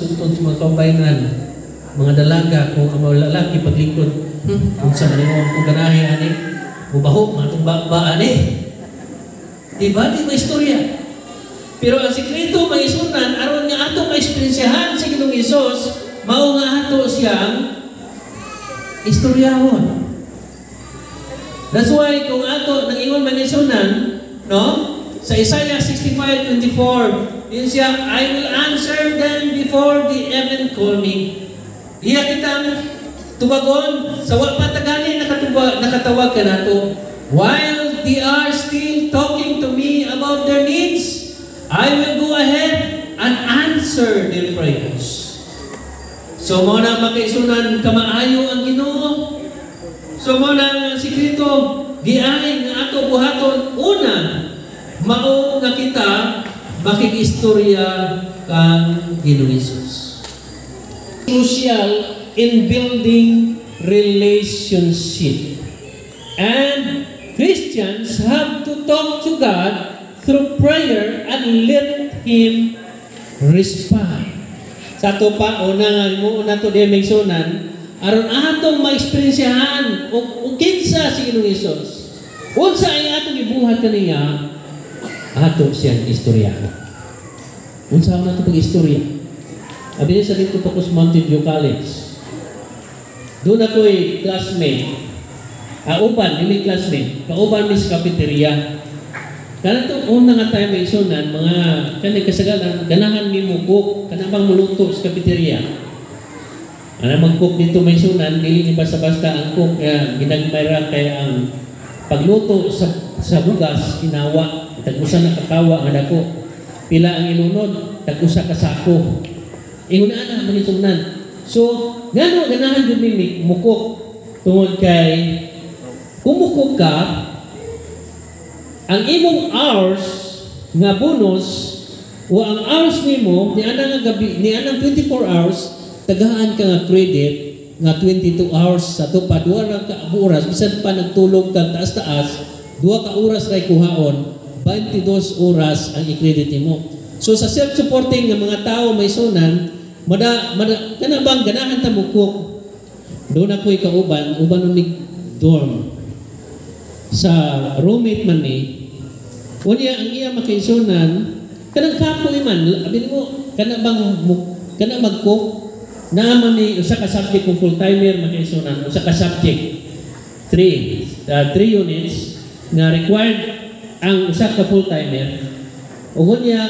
sugtod sa mga kababayenan, mga dalaga, kung ang mga lalaki paglingkod, unsa man imo kung ganahe ani, mubaho man atong ba ani. Diba? Di ba istorya? Pero ang sikreto mga isunan, aron nga ato maeksperiensyahan sa Ginoong Hesus, mao nga ato siyang istoryahon. That's why kung ato nangingon mga isunan, no? Sa Isaiah 65:24, yun siya, "I will answer them before they even call me." Iya kitang tubagon sa wa pa tagani nakatawag ka nato. "While they are still talking to me about their needs, I will go ahead and answer their prayers." So mao na makaisunan kamaayo ang Ginoo. So mao na ang sikreto giay nga ato buhaton una mao nga kita makig-istorya kang Ginoong Hesus. Crucial in building relationship. And Christians have to talk to God through prayer and let Him respond. Sa ato pa, una nga, una to di may sunan, aron atong maeksperiensyahan o kinsa si Ginoong Hesus. Unsa ay atong ibuhat kaniya, ato siyang istorya. Unsa ang ato pag-istorya? Abi sa dito pa ko sa Mountain View College. Doon ako'y classmate. Uban, dili classmate. Kauban mi sa cafeteria. Kana to una nga time may isunan, mga kanay kasagalan, ganahan mi mo cook, kana bang muluto sa cafeteria. Ana mag-cook dito may sunan, dili ni basta-basta ang cook, ginagmay ra kay ang pagluto sa bugas, kinawa, tag-usa na kakawa nga dako. Pila ang ilunod, tag-usa ka sako. Ingon ana mga isunan. So, ngano ganahan jud mi mukok tungod kay kung mukok ka, ang imong hours nga bonus o ang hours nimo ni ana nga gabi ni anang 24 hours tagahan ka nga credit nga 22 hours sa to pa duha ra ka oras bisan pa nagtulog ka taas-taas duha ka oras ray kuhaon 22 oras ang i-credit nimo. So sa self-supporting nga mga tao may sunan mada, mada kana bang ganahan ta mukok. Doon ako'y kauban uban ni dorm sa roommate man ni. Unya ang iya makaisunan kanang kapoy man abi mo kana bang kana mag-cook naa man ni usa ka subject kung full timer makaisunan usa ka subject 3 units nga required ang usa ka full timer. Ug unya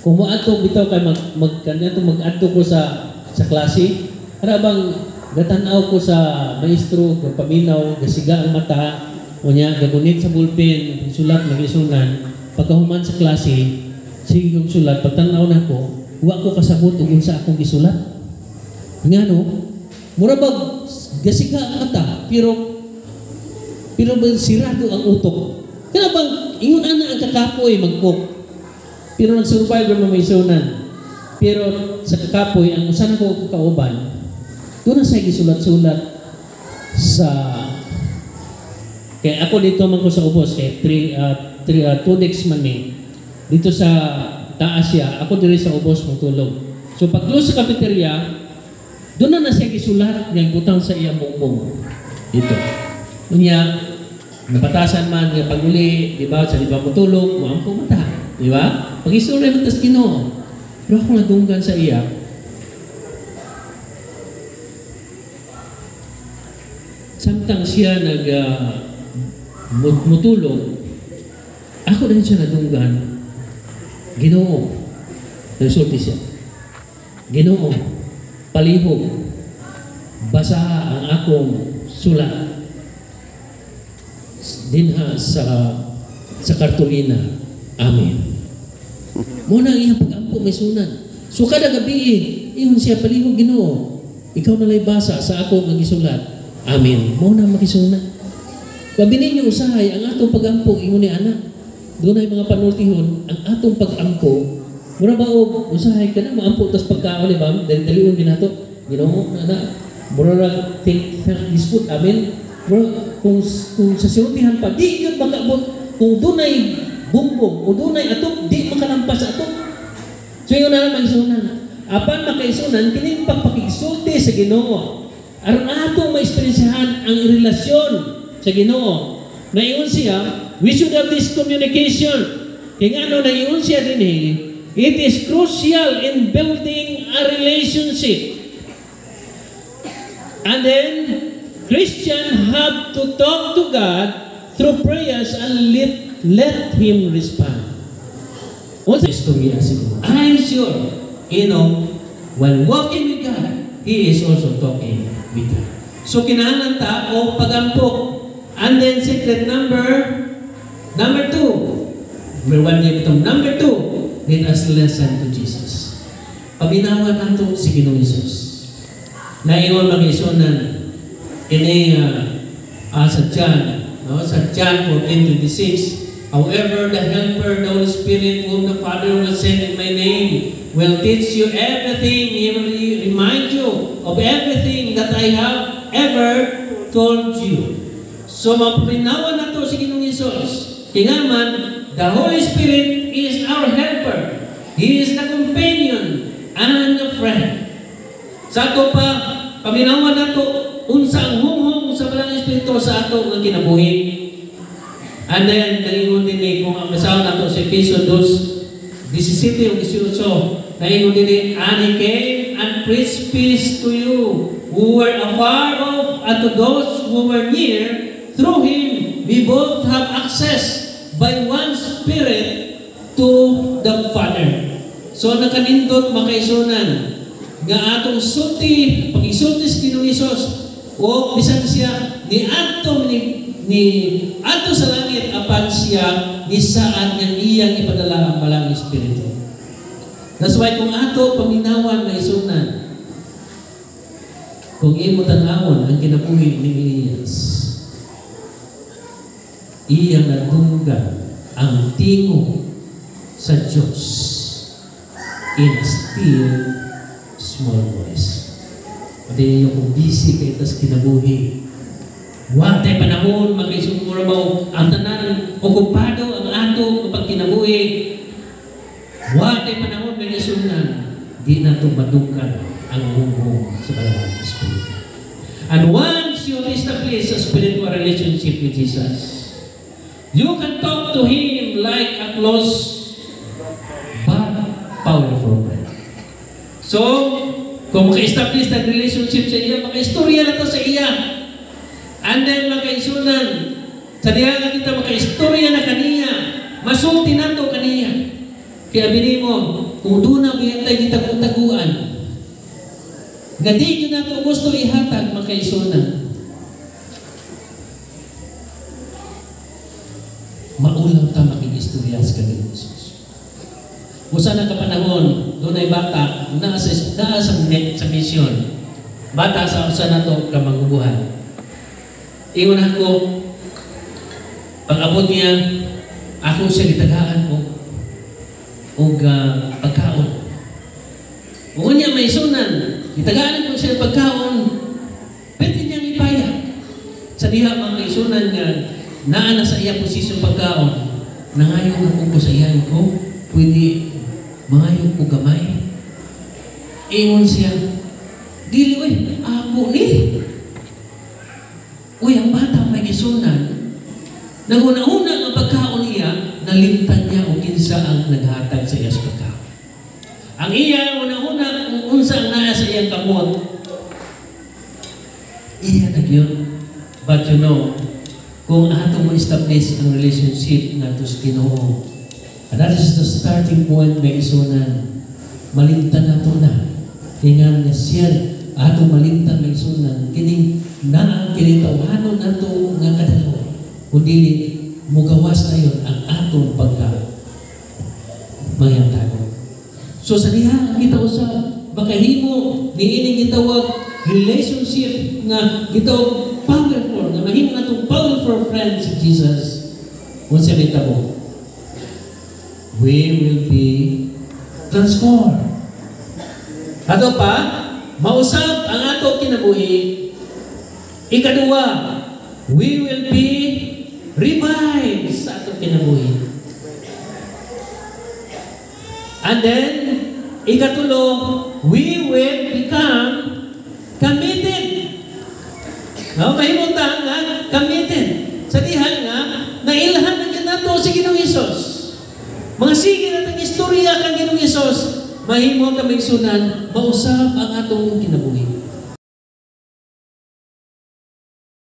kung moadto bitaw kay mag mag kanya mag-adto ko sa klase kana bang gatan-aw ko sa maestro paminaw gasiga ang mata unya gagunit sa bullpen sulat magisunan pagkahuman sa klase sige kong sulat pagtan-aw nako wa ko kasabot og unsa akong gisulat ngano mura bag gasiga ang mata pero pero sirado ang utok kana bang ingon ana ang kakapoy mag-cook pero nag-survive ra may sunan pero sa kakapoy ang usa nako kauban doon na siya gisulat-sulat sa kaya ako dito man ko sa ubos kay 2 days man ni dito sa taas siya ako diri sa ubos matulog. So pag close sa cafeteria doon na na siya gisulat nga butang sa iyang bumbong dito. Unya napatasan man nga paguli di ba sa di ba motulog moampo mata di ba pag-istorya man tas Ginoo pero ako nadunggan sa iya samtang siya nag mutulog, ako din siya nadunggan, Ginoo, nagsulti siya, Ginoo, palihog, basaha ang akong sulat dinha sa kartulina. Amen. Muna ang iyang pag-ampo may sunan. So kada gabi, ingon siya, palihog Ginoo, ikaw nalay basa sa akong ang isulat. Amen. Muna makisunan. Babi ninyo usahay ang atong pag-ampo ingon ni ana. Doon ay mga panultihon ang atong pag-ampo. Mura ba og usahay ka na maampo tas pagkaon ni ba? Dali-dalion ginato. Ginoo na mura ra think dispute. Amen. Mura kung sa sultihan pa di gyud makaabot kung dunay bumbong o dunay atop di makalampas sa atop. So yun na lang, maigsuonan. Apan, makaigsuonan, kining pagpakigsulti sa Ginoo, aron ato maeksperiensyahan ang relasyon sa Ginoo. Naingon siya, we should have this communication. Kaya nga ano, naingon siya din eh, it is crucial in building a relationship. And then, Christian have to talk to God through prayers and let Him respond. Unsa istorya siguro? I'm sure, when walking with God, He is also talking with God. So, kinahanglan ta og pagampo. And then, secret number two. Number one niya itong number two, let us listen to Jesus. Paminawan nato si Ginoong Jesus. Naingon, mga igsuonan, ini sa John, no? Sa John 14:26, "However, the Helper, the Holy Spirit, whom the Father will send in my name, will teach you everything. He will remind you of everything that I have ever told you." So, mapaminawan nato si Ginoong Hesus. Kaya man, the Holy Spirit is our helper. He is the companion and the friend. Sa ato pa, paminawan nato unsa ang hunghong sa Balaang Espiritu sa ato nga kinabuhi. And then, naingon din eh, kung ang basahon nato sa Efeso 2, 17 ug 18, naingon din eh, "And He came and preached peace to you who were afar off and to those who were near. Through Him, we both have access by one Spirit to the Father." So, nakanindot, makaigsuonan, nga atong sulti, pag-isulti sa Ginoong Hesus, o bisan siya ni adto ni adto sa langit, apan siya nisaad nga iyang ipadala ang Balaang Espiritu. That's why kung ato paminawan, maigsuonan, kung imo tan-awon ang kinabuhi ni Elias, iyang nadunggan ang tingog sa Diyos in a still small voice. Pati ninyo kung busy kay tas kinabuhi. Wa tay panahon, makaisumura mo ang tanan, okupado ang ato kapag kinabuhi. Wa tay panahon, mga igsuonan, di na ito madunggan ang hunghong sa Balaang Espiritu. And once you have established a spiritual relationship with Jesus, you can talk to Him like a close but powerful friend. So, kung maka-establish ng relationship sa iya, maka-istorya na to sa iya. And then, makaigsuonan, sa diha nga kita maka-istorya na kaniya, masulti na to kaniya. Kaya bini mo, kung doon na biyantay kita kung taguan, nga di yun nato gusto ihatag, makaigsuonan, maulaw ta makig-istorya sa Ginoong Jesus. Usa na ka panahon, doon ay bata, naa sa mission. Bata sa usa na to ka magubuhan. Ingon ako, pag abot niya, ako siya gitagaan og pagkaon. Ug niya may sunan, gitagaan ko siya pagkaon, pwede niyang ipaya. Sa diha, mga isunan, nga naa na sa iya posisyon pagkaon, nangayo ako ko sa iya ko, "Pwede mangayo ko gamay?" Ingon siya, "Dili oy, ako ni." Uy, ang bata, may gisunan, naguna-una nga pagkaon niya, nalimtan niya kung kinsa ang naghatag sa iya sa pagkaon. Ang iya una-una kung unsa ang naa sa iyang kamot, iya na gyud. But you know, kung ato mo establish ang relationship nato sa Ginoo, and that is the starting point, may isunan, malimtan nato na. Tingan nga siya, ato malimtan, may isunan, kining naa, kining tawhanon nato nga kadalo. Kung dili, mugawas na yun ang atong pagka mayangtago. So sa diha kita usab makahimo niining gitawag relationship nga gitawag powerful, nga mahimo natong powerful friend si Jesus. Unsa may tabo? We will be transformed. Ato pa, mausab ang ato kinabuhi. Ikaduha, we will be revived sa atong kinabuhi. And then, Ikatulo, we will become committed. No, mahimo ta nga committed. Sa diha nga nailhan na gyud nato si Ginoong Hesus. Mga sige na tang istorya kang Ginoong Hesus, mahimo ta, mga igsuonan, mausab ang atong kinabuhi.